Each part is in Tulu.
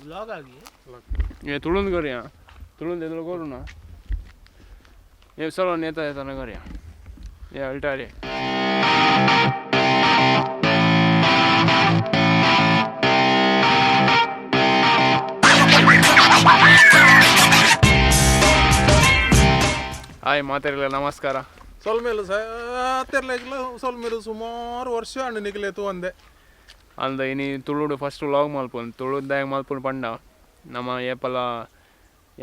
ವ್ಲಾಗ್ ಆಗಿ ಏ ತುಳುಂದು ಕೊರಿಯಾ ತುಳುಂದು ಎದುರು ಕೊರುನ ಏ ಸಲ ನೇತ ತನ ಕೊರಿಯಾ ಏ ಅಲ್ಟಾರಿ ಹಾಯ್ ಮಾತಾಡಿಲ್ಲ ನಮಸ್ಕಾರ. ಸೊಲ್ಮೇಲು ಸಾತಿರ್ಲಾಗಿಲ್ಲ ಸೊಲ್ಮೇಲು ಸುಮಾರು ವರ್ಷ ಹಣ್ಣು ನಿಗಲೇತು ಒಂದೇ. ಅಂದ ಇನಿ ತುಳುಡು ಫಸ್ಟ್ ವ್ಲಾಗ್ ಮಲ್ಪೊಂದು ತುಳುದಾಯ ಮಲ್ಪುನು ಪಂಡ ನಮ್ಮ ಏಪಲ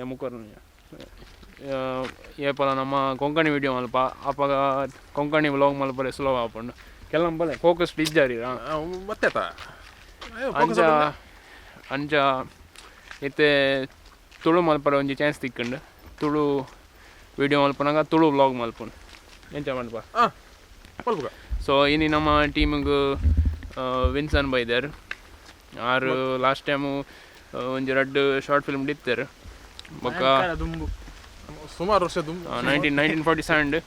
ಎಮುಕೊರ್ನು ಏಪಲ ನಮ್ಮ ಕೊಂಕಣಿ ವಿಡಿಯೋ ಮಲ್ಪ ಅಪಗ ಕೊಂಕಣಿ ವ್ಲಾಗ್ ಮಲ್ಪರೆ ಸುಲಭ ಆಪುಂಡು ಕೆಲವು ಬಲೆ ಫೋಕಸ್ ಇಜ್ಜಾರಿ. ಮತ್ತೆ ಅಂಚ ಅಂಚ ಇತ್ತೆ ತುಳು ಮಲ್ಪರೆ ಒಂಜಿ ಚಾನ್ಸ್ ತಿಕ್ಕುಂಡು ತುಳು ವಿಡಿಯೋ ಮಲ್ಪುನಾಗ ತುಳು ವ್ಲಾಗ್ ಮಲ್ಪುನು ಎಂಚ ಮಲ್ಪ. ಹಾಂ ಮಲ್ಪುಗ. ಸೊ ಇನಿ ನಮ್ಮ ಟೀಮಿಗೆ ವಿನ್ಸನ್ ಬೈದರ್ ಆರು ಲಾಸ್ಟ್ ಟೈಮು ಒಂಜಿ ರಡ್ಡ್ ಶಾರ್ಟ್ ಫಿಲ್ಮ್ ಇತ್ತೆರ್ ಬೊಕ್ಕ ದುಂಬು ಸುಮಾರು ವರ್ಷ 1947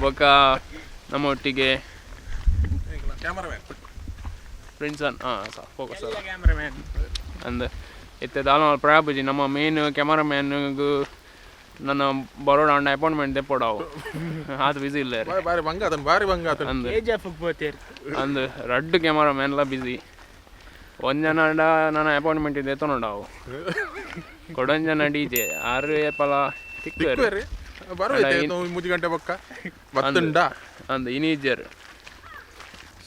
ಬೊಕ್ಕ ನಮ್ಮ ಒಟ್ಟಿಗೆ ಕ್ಯಾಮರಾಮ್ಯಾನ್ ಪ್ರಿನ್ಸನ್ ಹಾಂ ಫೋಕಸ್ ಕ್ಯಾಮ್ರಾಮ್ಯಾನ್ ಅಂದ್ ಇತ್ತೆ ದಾಲ ಪ್ರಾಬುಜಿ ನಮ್ಮ ಮೇನ್ ಕ್ಯಾಮರಾಮ್ಯಾನ್ಗ್ ನನ್ನ ಬರೋಡ ಅಣ್ಣ ಅಪಾಯಿಂಟ್ಮೆಂಟ್ ದೆಪ್ಪೊಡಾವು ಆತ್ ಬಿಸಿ ಇಲ್ಲ. ಬಾರಿ ಬಾರಿ ಬಂಗ ಆತನ ಬಾರಿ ಬಂಗ ಆತನ. ಅಂದ್ ಕೆ ಜಿ ಎಫ್ ಪೋತೇರ್. ಅಂದ್ ರಡ್ಡ್ ಕ್ಯಾಮರಾಮ್ಯಾನ್ಲ ಬಿಸಿ ಒಂಜನ ನನ್ನ ಅಪಾಯಿಂಟ್ಮೆಂಟ್ ಇದೆ ತೊಗೊಂಡಾವು ಕೊಡೊಂಜನ ಡಿ ಜೆ ಆರು ಏಪಲ ತಿಕ್ಕುವೆರ್. ತಿಕ್ಕುವೆರಿ ಬರುವ ಮುಜ್ಜು ಗಂಟೆ ಬೊಕ್ಕ ಬತ್ತುಂಡ. ಅಂದ್ ಇನಿ ಇಜ್ಜೆರ್.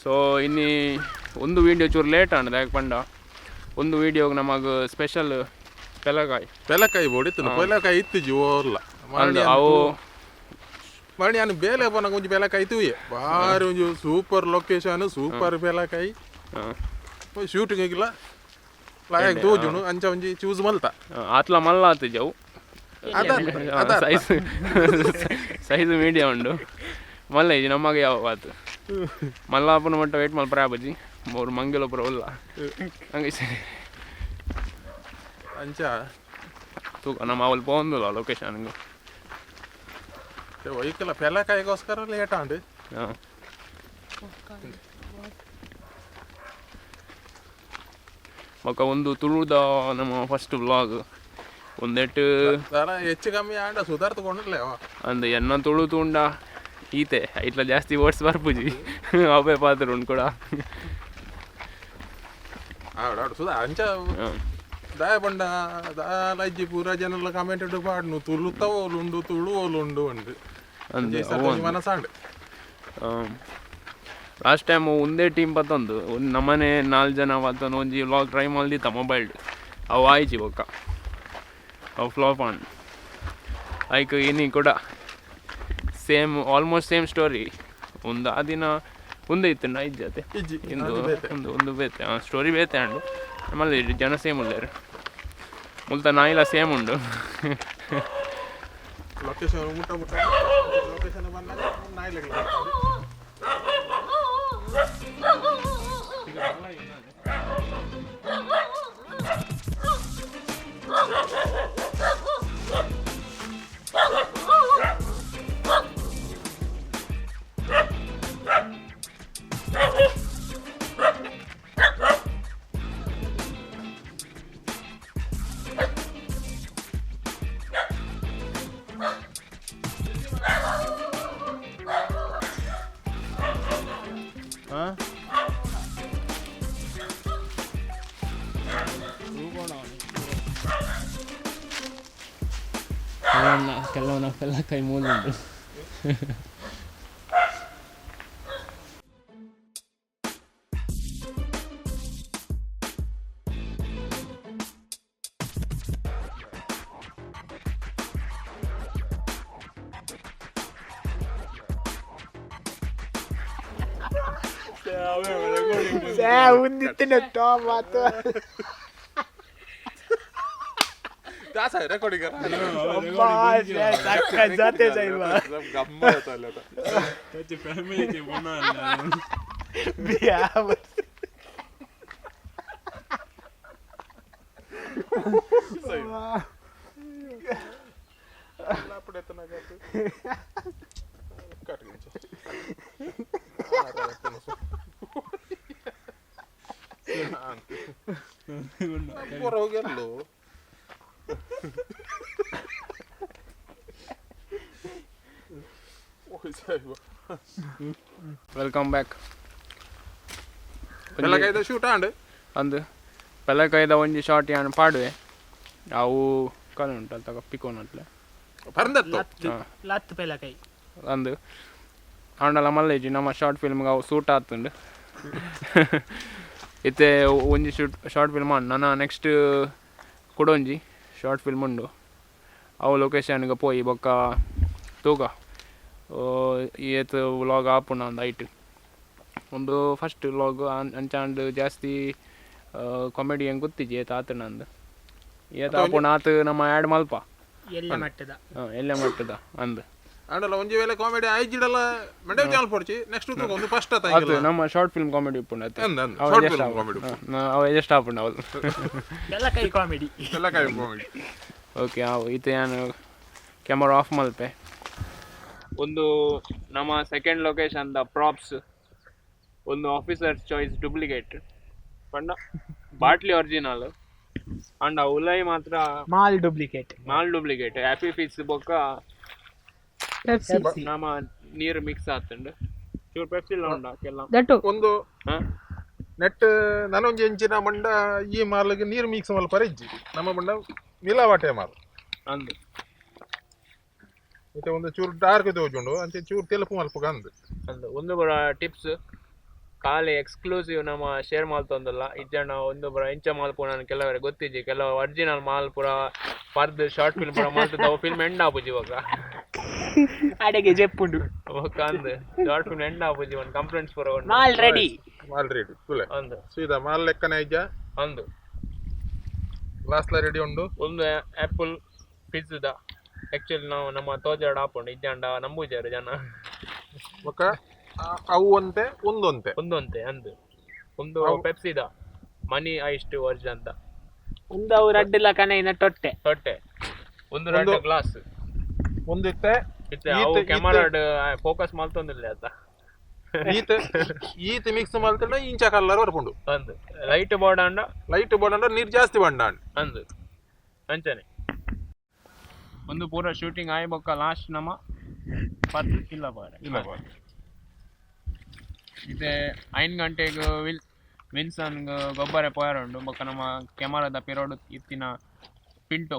ಸೊ ಇನಿ ಒಂದು ವೀಡಿಯೋ ಚೂರು ಲೇಟ್ ಆಂಡ್ ದಾಯೆ ಪಂಡ ಒಂದು ವೀಡಿಯೋಗೆ ನಮಗ್ ಸ್ಪೆಷಲ್ ಪೆಲಕಾಯಿ ಪೆಲಕಾಯಿ ಬೋಡಿತ್ತು ಪೆಲಕಾಯಿ ಇತ್ತಿಜಿ ಓರ್ಲ. ಅಂದ್ ಅವು ಮರಣಿ ನಾನು ಬೇಲೆ ಪೋನಾಗ ಒಂಜಿ ಪೆಲಕಾಯಿ ತೂಯೆ ಬಾರಿ ಒಂಜಿ ಸೂಪರ್ ಲೊಕೇಶನ್ ಸೂಪರ್ ಪೆಲಕಾಯಿ ಶೂಟಿಂಗ್ ಇಲ್ಲ ಲಾಯಕ್ ತೂಜುನು ಅಂಚ ಒಂಜಿ ಚೂಸ್ ಮಲ್ತ. ಆತ್ಲ ಮಲ್ಲ ಆತಿಜವು. ಅದ ಸೈಜ್ ಸೈಜ್ ಮೀಡಿಯಂ ಉಂಡು ಮಲ್ಲ ಇಜ್ಜಿ ನಮಗೆ ಯಾವ ಆತು ಮಲ್ಲ ಆಪುನ ಮಟ್ಟ ವೇಟ್ ಮಲ್ಪರೆ ಆಪುಜಿ ಮೂರು ಮಂಗೆಲ ಪೂರ ಉಲ್ಲ ಹಂಗೆ ಸರಿ. ಅಂಚ ತೂಕ ನಮ್ಮ ಅವಲ್ ಪೋಂದುಲ್ಲ ಲೊಕೇಶನ್ಗೆ. ಒಯ್ಕಲ್ಲ ಪೆಲಕಾಯಿಗೋಸ್ಕರ ಲೇಟ್ ಆಂಡ್. ಹಾಂ ಬೊಕ್ಕ ಒಂದು ತುಳುದ ನಮ್ಮ ಫಸ್ಟ್ ವ್ಲಾಗ್ ಒಂದೆಟ್ಟು ದಾಲ ಹೆಚ್ಚು ಕಮ್ಮಿ ಆಂಡ ಸುಧಾರ್ತ್ಕೊಂಡಿರ್ಲೆ ಅವ. ಅಂದ್ ಎನ್ನ ತುಳು ತೂಂಡ ಈತೆ ಐಟ್ಲ ಜಾಸ್ತಿ ವರ್ಡ್ಸ್ ಬರ್ಪುಜಿ ಅವೇ ಪಾತ್ರ ಉಂಡು ಕೂಡ. ಆಡು ಆಡು ಸುಧಾ ಅಂಚ ದಾಯ ಪಂಡ ದಾಲ ಇಜ್ಜಿ ಪೂರ ಜನಲ ಕಮೆಂಟ್ ಪಾಡ್ನು ತುಳುತ ಓಲುಂಡು ತುಳು ಓಲುಂಡು ಉಂಡು. ಅಂದ್ ಮನಸಾಂಡ್. ಲಾಸ್ಟ್ ಟೈಮ್ ಒಂದೇ ಟೀಮ್ ಬತ್ತೊಂದು ಒಂದು ನಮ್ಮನೆ ನಾಲ್ಕು ಜನ ಬತ್ತೊಂದು ಒಂಜಿ ವ್ಲಾಗ್ ಟ್ರೈ ಮಲ್ದಿತ್ತ ಮೊಬೈಲ್ಡ್ ಅವು ಆಯ್ಚಿ ಬೊಕ್ಕ ಅವು ಫ್ಲಾಪ್ ಆಂಡ್ ಐಕ್ ಇನಿ ಕೂಡ ಸೇಮ್ ಆಲ್ಮೋಸ್ಟ್ ಸೇಮ್ ಸ್ಟೋರಿ ಒಂದು ಆ ದಿನ ಒಂದೇ ಇತ್ತು ನಾ ಇಜ್ಜತೆ. ಇಜ್ಜಿ. ಇಂದು ಅದು ಬೇತೆ. ಒಂದು ಒಂದು ಬೇತೆ ಸ್ಟೋರಿ ಬೇತೆ ಉಂಡು ನಮ್ಮಲ್ಲಿ ಜನ ಸೇಮ್ ಉಲ್ಲೇರು ಮುಲ್ತ ನಾಯಿಲ ಸೇಮ್ ಉಂಡು. ಲೊಕೇಶನ್ ಮುಟ್ಟ ಮುಟ್ಟ ಲೊಕೇಶನ್ ಬಂದಾಗ ನಾಯಿ. ಹಾಂ ಕೆಲವನ ಕೈ ಮೂಲ ಉಂಟು. ಉಂದಿತ್ತಿನ ಟಾಪ್ ಆತು. ದಾಸ ರೆಕಾರ್ಡಿಂಗ್. ಜಾತೆ जाईल. ಗಮ್ಮತ್ ಅಲ್ಲ. त्याची फॅमिलीची ಹೋಗಲ್ಲೋ welcome back. ಪೆಲಕಾಯ್ದ ಶೂಟ್ ಆಂಡ್ ಅಂದು ಪೆಲಕಾಯ್ದ ಒಂಜಿ ಶಾರ್ಟ್ ಯಾನ್ ಪಾಡುವೆ ಅವು ಕಲೆ ಉಂಟು ಅಲ್ತ ಪಿಕೋನಟ್ಲೆ ಪರಂದತ್ತು ಲತ್ತು ಪೆಲಕಾಯಿ ಅಂದು ಆಂಡಲ ಮಲ್ಲೇಜಿ ನಮ್ಮ ಶಾರ್ಟ್ ಫಿಲ್ಮ್ಗೆ ಅವು ಸೂಟ್ ಆತುಂಡು. ಇತ್ತೆ ಒಂಜಿ ಶೂಟ್ ಶಾರ್ಟ್ ಫಿಲ್ಮ್ ಆಂಡ್ ನನ್ನ ನೆಕ್ಸ್ಟ್ ಕುಡೊಂಜಿ ಶಾರ್ಟ್ ಫಿಲ್ಮ್ ಉಂಡು. ಅವು ಲೊಕೇಶನ್ಗೆ ಪೋಯಿ ಬೊಕ್ಕ ತೂಕ ಏತ್ ವ್ಲಾಗ್ ಆಪುಂಡು ಅಂದ್ ಐಟ್ ಒಂದು ಫಸ್ಟ್ ವ್ಲಾಗ್ ಅಂಚಾಂಡ್ ಜಾಸ್ತಿ ಕಾಮಿಡಿ ಹೆಂಗೆ ಗೊತ್ತಿಜ್ಜಿ ಏತ್ ಆತುಂಡು ಅಂದ್ ಏತ್ ಆಪುಂಡು ಆತು ನಮ್ಮ ಆ್ಯಡ್ ಮಲ್ಪ ಎಲ್ಲ ಮಟ್ಟದ ಎಲ್ಲೆ ಮಟ್ಟದ ಅಂದ್ ಆಂಡಲ ಒಂಜಿ ವೇಳೆ ಕಾಮಿಡಿ ಆಯ್ಜಿಡಲ ಮೆಂಡೆ ಚಾನಲ್ ಪೊಡ್ಚಿ ನೆಕ್ಸ್ಟ್ ಒಂದು ಫಸ್ಟ್ ಆತ ಅದು ನಮ್ಮ ಶಾರ್ಟ್ ಫಿಲ್ಮ್ ಕಾಮಿಡಿ ಉಪ್ಪುಂಡು ಅತ್ತೆ ಅಂದ್ ಅಂದ್ ಶಾರ್ಟ್ ಫಿಲ್ಮ್ ಕಾಮಿಡಿ ಅವು ಅಡ್ಜಸ್ಟ್ ಆಪುಂಡು ಅವಳು ಪೆಲಕಾಯಿ ಕಾಮಿಡಿ ಪೆಲಕಾಯಿ ಕಾಮಿಡಿ. ಓಕೆ ಅವು ಇತ್ತೆ ಯಾನ್ ಕ್ಯಾಮರಾ ಆಫ್ ಮಲ್ಪೆ. ಒಂದು ನಮ್ಮ ಸೆಕೆಂಡ್ ಲೊಕೇಶನ್ the props ಒಂದು ಆಫೀಸರ್ ಚಾಯ್ಸ್ ಡೂಪ್ಲಿಕೇಟ್ ಪಂಡ ಬಾಟ್ಲಿ ಒರಿಜಿನಲ್ ಅಂಡ್ ಉಲೈ ಮಾತ್ರ mall duplicate mall duplicate happy ಫಿಸ್ ಬೊಕ್ಕ ಪೆಪ್ಸಿ ನಮ್ಮ ನೀರು ಮಿಕ್ಸ್ ಆತುಂಡು ಚೂರು ಪೆಪ್ಸಿ ಉಂಡ ಕೆಲ್ಲ that ಒಂದು ಹಾ ನೆಟ್ ನನೊಂಜಿ ಎಂಚಿನ ಮಂಡ ಈ ಮಾಲ್ಗೆ ನೀರು ಮಿಕ್ಸ್ ಮಲ್ಪರೆ ಇಜ್ಜಿ ನಮ್ಮ ಮಂಡ ಮಿಲಾವಟೆ ಮಾಲ್ ಅಂದು ಮತ್ತೆ ಒಂದು ಚೂರು ಡಾರ್ಕ್ ತೋಜುಂಡು ಅಂಚೆ ಚೂರು ತೆಲುಪು ಮಲ್ಪುಗ ಅಂದ್ ಅಂದು ಒಂದು ಬರ ಟಿಪ್ಸ್ ಖಾಲಿ ಎಕ್ಸ್ಕ್ಲೂಸಿವ್ ನಮ್ಮ ಶೇರ್ ಮಲ್ತೊಂದಲ್ಲ ಇಜ್ಜಣ್ಣ ಒಂದು ಬರ ಇಂಚ ಮಲ್ಪು ನಾನು ಕೆಲವರಿಗೆ ಗೊತ್ತಿಜ್ಜಿ ಕೆಲವು ಒರಿಜಿನಲ್ ಮಾಲ್ ಪೂರ ಪರ್ದು ಶಾರ್ಟ್ ಫಿಲ್ಮ್ ಪೂರ ಮಲ್ತದ ಫಿಲ್ಮ್ ಎಂಡ್ ಆಪುಜಿ ಇವಾಗ ಅಡೆಗೆ ಜೆಪ್ಪುಂಡು ಬೊಕ್ಕ ಅಂದ್ ಶಾರ್ಟ್ ಫಿಲ್ಮ್ ಎಂಡ್ ಆಪುಜಿ ಒಂದು ಕಂಪ್ಲೇಂಟ್ಸ್ ಪೂರ ಉಂಡು ಮಾಲ್ ರೆಡಿ ಮಾಲ್ ರೆಡಿ ತುಲೆ ಅಂದು ಸೀದಾ ಮಾಲ್ ಲೆಕ್ಕನೆ ಇಜ್ಜ ಅಂದು ಗ್ಲಾಸ್ಲ ರೆಡಿ ಉಂಡು. ಒಂದು ಆ್ಯಪಲ್ ಪಿಜ್ಜದ ಆ್ಯಕ್ಚುಲಿ ನಾವು ನಮ್ಮ ತೋಜಾಡ ಆಪುಂಡು ಇಜ್ಜಂಡ ನಂಬುಜಾರು ಜನ ಬೊಕ್ಕ ಅವು ಒಂತೆ ಒಂದೊಂತೆ ಒಂದೊಂತೆ ಅಂದು ಒಂದು ಪೆಪ್ಸಿದ ಮನಿ ಐಸ್ಟ್ ವರ್ಷ ಅಂತ ಒಂದು ಅವು ರಡ್ಡಿಲ್ಲ ಕನೈನ ತೊಟ್ಟೆ ತೊಟ್ಟೆ ಒಂದು ಎರಡು ಗ್ಲಾಸ್ ಒಂದಿತ್ತೆ ಇತ್ತೆ ಅವು ಕ್ಯಾಮರಾಡ್ ಫೋಕಸ್ ಮಲ್ತೊಂದಿಲ್ಲ ಆತ ಈತ ಈತ ಮಿಕ್ಸ್ ಮಲ್ತಂಡ ಇಂಚ ಕಲರ್ ಬರ್ಪುಂಡು ಅಂದು ಲೈಟ್ ಬೋರ್ಡ್ ಅಂಡ ಲೈಟ್ ಬೋರ್ಡ್ ಅಂಡ ನೀರು ಜಾಸ್ತಿ ಬಂಡ ಅಂದು ಅಂಚನೆ ಒಂದು ಪೂರ ಶೂಟಿಂಗ್ ಆಯ್ ಬೊಕ್ಕ ಲಾಸ್ಟ್ ನಮ್ಮ ಪತ್ ಇಲ್ಲ ಬಾರ ಇಲ್ಲ ಇದೆ 5 ಗಂಟೆಗೆ ವಿಲ್ಸನ್ ಗೊಬ್ಬರ ಪೋಯರ್ ಉಂಡು ಬೊಕ್ಕ ನಮ್ಮ ಕ್ಯಾಮರಾದ ಪಿರೋಡು ಇತ್ತಿನ ಪಿಂಟೋ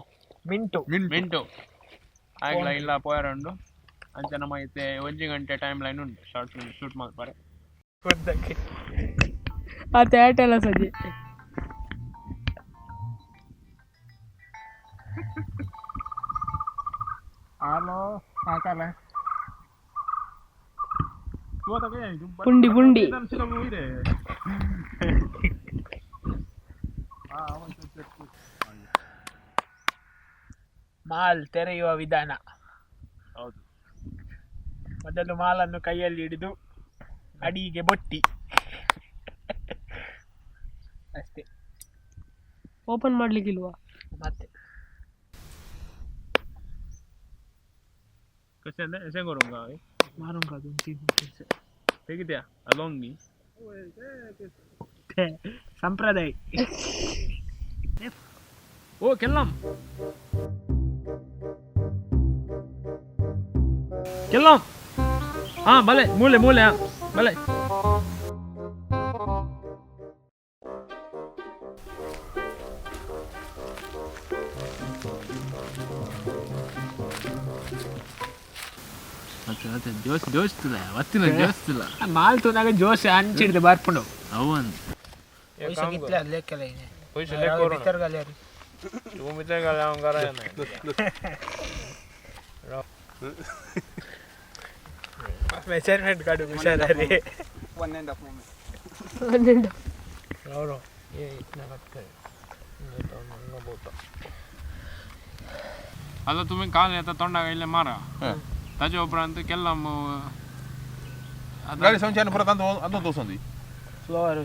ಮಿಂಟು ಮಿಂಟು ಆಗ್ಲ ಇಲ್ಲ ಪೋಯರ್ ಉಂಡು ಅಂಚ ನಮ್ಮ ಇತ್ತೆ 1 ಗಂಟೆ ಟೈಮ್ ಲೈನ್ ಉಂಟು ಶಾರ್ಟ್ ಫಿಲ್ಮ್ ಶೂಟ್ ಮಾಡ್ತಾರೆ. ಆ ತೇಟೆಲ್ಲ ಸಜಿ ಹಲೋ ಹಾಕಲ್ಲ ಪುಂಡಿ ಪುಂಡಿ ಮಾಲ್ ತೆರೆಯುವ ವಿಧಾನ. ಹೌದು. ಮೊದಲು ಮಾಲನ್ನು ಕೈಯಲ್ಲಿ ಹಿಡಿದು ಅಡಿಗೆ ಬೊಟ್ಟಿ ಅಷ್ಟೇ. ಓಪನ್ ಮಾಡ್ಲಿಕ್ಕಿಲ್ವಾ? ಮತ್ತೆ ತೆಗಿದ್ಯಾ ಅಲೋಂಗಿ ಸಂಪ್ರದಾಯ. ಓ ಕೆಲ್ಲಂ ಕೆಲ್ಲಂ ಹಾ ಬಲೆ ಮೂಲೆ ಮೂಲೆ ಹಾ ಬಲೆ ಜೋಶ್ ಜೋಶ್ತಿಲ್ಲ ಒತ್ತಿನ ಜೋಶ್ತಿಲ್ಲ ಮಾಲ್ ತೂನಾಗ ಜೋಶ್ ಹಂಚಿಡ್ದು ಬರ್ಪುಂಡು ಅವನ್ ಮೆಜರ್ಮೆಂಟ್ ಕಾರ್ಡ್ ಹುಷಾರಿ. ಅಲ್ಲ ತುಮಿ ಕಾಲು ಎತ್ತ ತೊಂಡಾಗ ಇಲ್ಲೇ ಮಾರ ತಾಜೆ ಉಪರಾಂತ ಕೆಲ್ಲಮ್ಮ ಗಾಡಿ ಸಂಚಾರ ಪೂರ ತಂದು ಅದೊಂದು ತೋರ್ಸೊಂದು ಫ್ಲವರ್.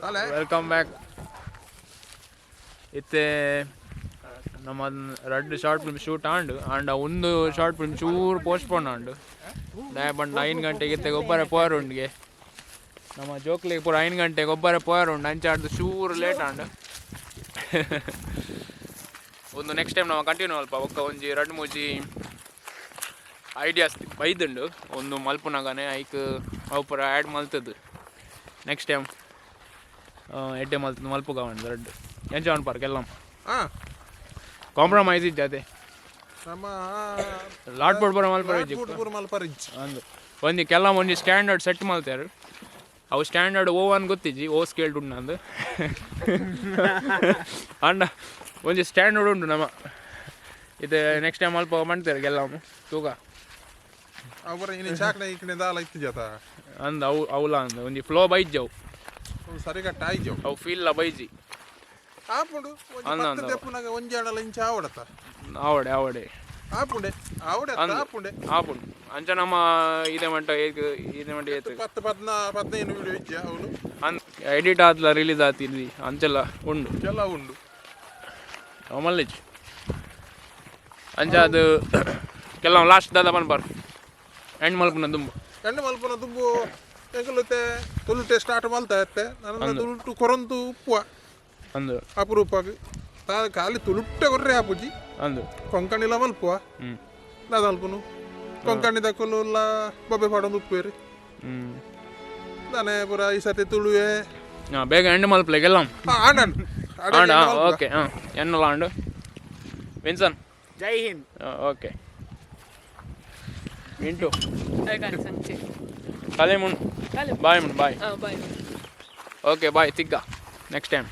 Welcome back. ಇತ್ತೆ ನಮ್ಮ ರಡ್ಡ್ ಶಾರ್ಟ್ ಫಿಲ್ಮ್ ಶೂಟ್ ಆಂಡ್, ಆಂಡ ಒಂದು ಶಾರ್ಟ್ ಫಿಲ್ಮ್ ಚೂರು ಪೋಸ್ಟ್ಪೋನ್ ಆಂಡ್. ದಾಯೆ ಪಂಡ 5 ಗಂಟೆಗೆ ಇತ್ತೆ ಗೊಬ್ಬರ ಪೋಯರ್ ಉಂಡಿಗೆ. ನಮ್ಮ ಜೋಕ್ಲಿಗೆ ಪೂರ 5 ಗಂಟೆಗೆ ಗೊಬ್ಬರ ಪೋಯರ್ ಉಂಡು. ಅಂಚಾಡ್ದು ಚೂರು ಲೇಟ್ ಆಂಡ್. ಒಂದು ನೆಕ್ಸ್ಟ್ ಟೈಮ್ ನಾವು ಕಂಟಿನ್ಯೂ ಅಲ್ಪ. ಒಕ್ಕ ಒಂಜಿ ರಡ್ಡ್ ಮೂಜಿ ಐಡಿಯಾಸ್ ಬೈದುಂಡು. ಒಂದು ಮಲ್ಪುನಗನೆ ಐಕ್ ಅವು ಪೂರ ಆ್ಯಡ್ ಮಲ್ತದ್ದು. ನೆಕ್ಸ್ಟ್ ಟೈಮ್ ಎಡ್ಡೆ ಮಲ್ತದ್ದು ಮಲ್ಪುಗ ಉಂಡು ರಡ್ಡ್. ಎಂಚ ಪನ್ಪಾರ್ ಕೆಲ್ಲಂ? ಹಾ. ಕಾಂಪ್ರಮೈಸ್ ಇಜ್ಜಿ ಅದೇ. ನಮ್ಮ ಲಾಟ್ ಬೋರ್ಡ್ ಪೂರ ಮಲ್ಪರ ಇಜ್ಜಿ. ಪೂರ ಮಲ್ಪರ ಇಜ್ಜಿ. ಅಂದು ಒಂಜಿ ಕೆಲ್ಲ ಒಂಜಿ ಸ್ಟ್ಯಾಂಡರ್ಡ್ ಸೆಟ್ ಮಲ್ತೇರು. ಅವು ಸ್ಟ್ಯಾಂಡರ್ಡ್ ಓ ಒನ್ ಗೊತ್ತಿಜ್ಜಿ, ಓ ಸ್ಕೇಲ್ಡ್ ಉಂಡು ನಂದು. ಅಂಡ ಒಂಜಿ ಸ್ಟ್ಯಾಂಡರ್ಡ್ ಉಂಡು ನಮ್ಮ. ಇದು ನೆಕ್ಸ್ಟ್ ಟೈಮ್ ಅಲ್ಪ ಮಾಡ್ತಾರೆ ಗೆಲ್ಲಮ್ಮ ತೂಕ. ಅವರ ಇನಿ ಚಾಕ್ನ ಈಕಡೆ ದಾಲ ಇತ್ತು ಜಾತ. ಅಂದ್ ಅವು ಅವಲ ಅಂದ್ ಒಂಜಿ ಫ್ಲೋ ಬೈಜ್ ಅವು. ಸರಿಗಟ್ಟ ಆಯ್ಜವು. ಅವು ಫೀಲ್ ಬೈಜಿ. ಆಪುಂಡು ಒಂಜಿ. ಅಂದ ಪತ್ತು ಅಂದ. ದೆಪ್ಪುನಾಗ ಒಂಜಿ ಆಂಡಲ ಇಂಚ ಆವಡತ್ತ. ಆವಡೆ ಆವಡೆ. ಆಪುಂಡೆ ಆವಡೆ. ಅಂದ್. ಆಪುಂಡೆ. ಆಪುಂಡು. ಅಂಚ ನಮ್ಮ ಇದೆ ಮಂಟ ಏಕ್ ಇದೆ ಮಂಟ ಏತ್. 10 15 ವಿಡಿಯೋ ಇಜ್ಜಿ ಅವನು. ಅಂದ್ ಎಡಿಟ್ ಆದ್ಲ ರಿಲೀಸ್ ಆತಿದ್ವಿ ಅಂಚೆಲ್ಲ ಉಂಡು. ಕೆಲವು ಉಂಡು. ಮಲ್ಲಿಜ್ ಅಂಚ ಅದು ಕೆಲವು ಲಾಸ್ಟ್ ದಾದ ಪನ್ಪಾರ್ ಎಂಡ್ ಮಲ್ಪುನ ದುಂಬು? ಎಂಡ್ ಮಲ್ಪುನ ದುಂಬು ಎಂಕುಲುತ್ತೆ ತುಳುಟೆ ಸ್ಟಾರ್ಟ್ ಮಲ್ತ ಇತ್ತೆ ನನ್ನ ತುಳುಟು ಕೊರಂತು ಉಪ್ಪುವ. ಅಂದು. ಅಪರೂಪಗ್ ತಾ ಖಾಲಿ ತುಳುಟ್ಟೆ ಕೊರ್ರೆ ಆಪುಜಿ. ಅಂದು. ಕೊಂಕಣಿಲ ಮಲ್ಪುವ. ದಾದ ಮಲ್ಪುನು, ಕೊಂಕಣಿ ದಕುಲುಲ್ಲ ಬೊಬ್ಬೆ ಪಾಡೊಂದು ಉಪ್ಪುವೆರ್. ದಾನೆ ಪೂರ ಈ ಸರ್ತಿ ತುಳುವೆ. ಹಾಂ, ಬೇಗ ಎಂಡ್ ಮಲ್ಪಲೆ ಗೆಲ್ಲ. ಹಾ, ಆಂಡ್ ಆಂಡ್. ಆಂಡ, ಓಕೆ. ಹಾಂ, ಎನ್ನಲ ಆಂಡ್ ವಿನ್ಸನ್. ಜೈ ಹಿಂದ್. ಓಕೆ, ಮಿಂಟು. ಕಲೆ ಮುನ್. ಬಾಯ್ ಮುನ್, ಬಾಯ್. ಹಾಂ, ಬಾಯ್. Okay, bye. ತಿಕ್ಕ ನೆಕ್ಸ್ಟ್ ಟೈಮ್.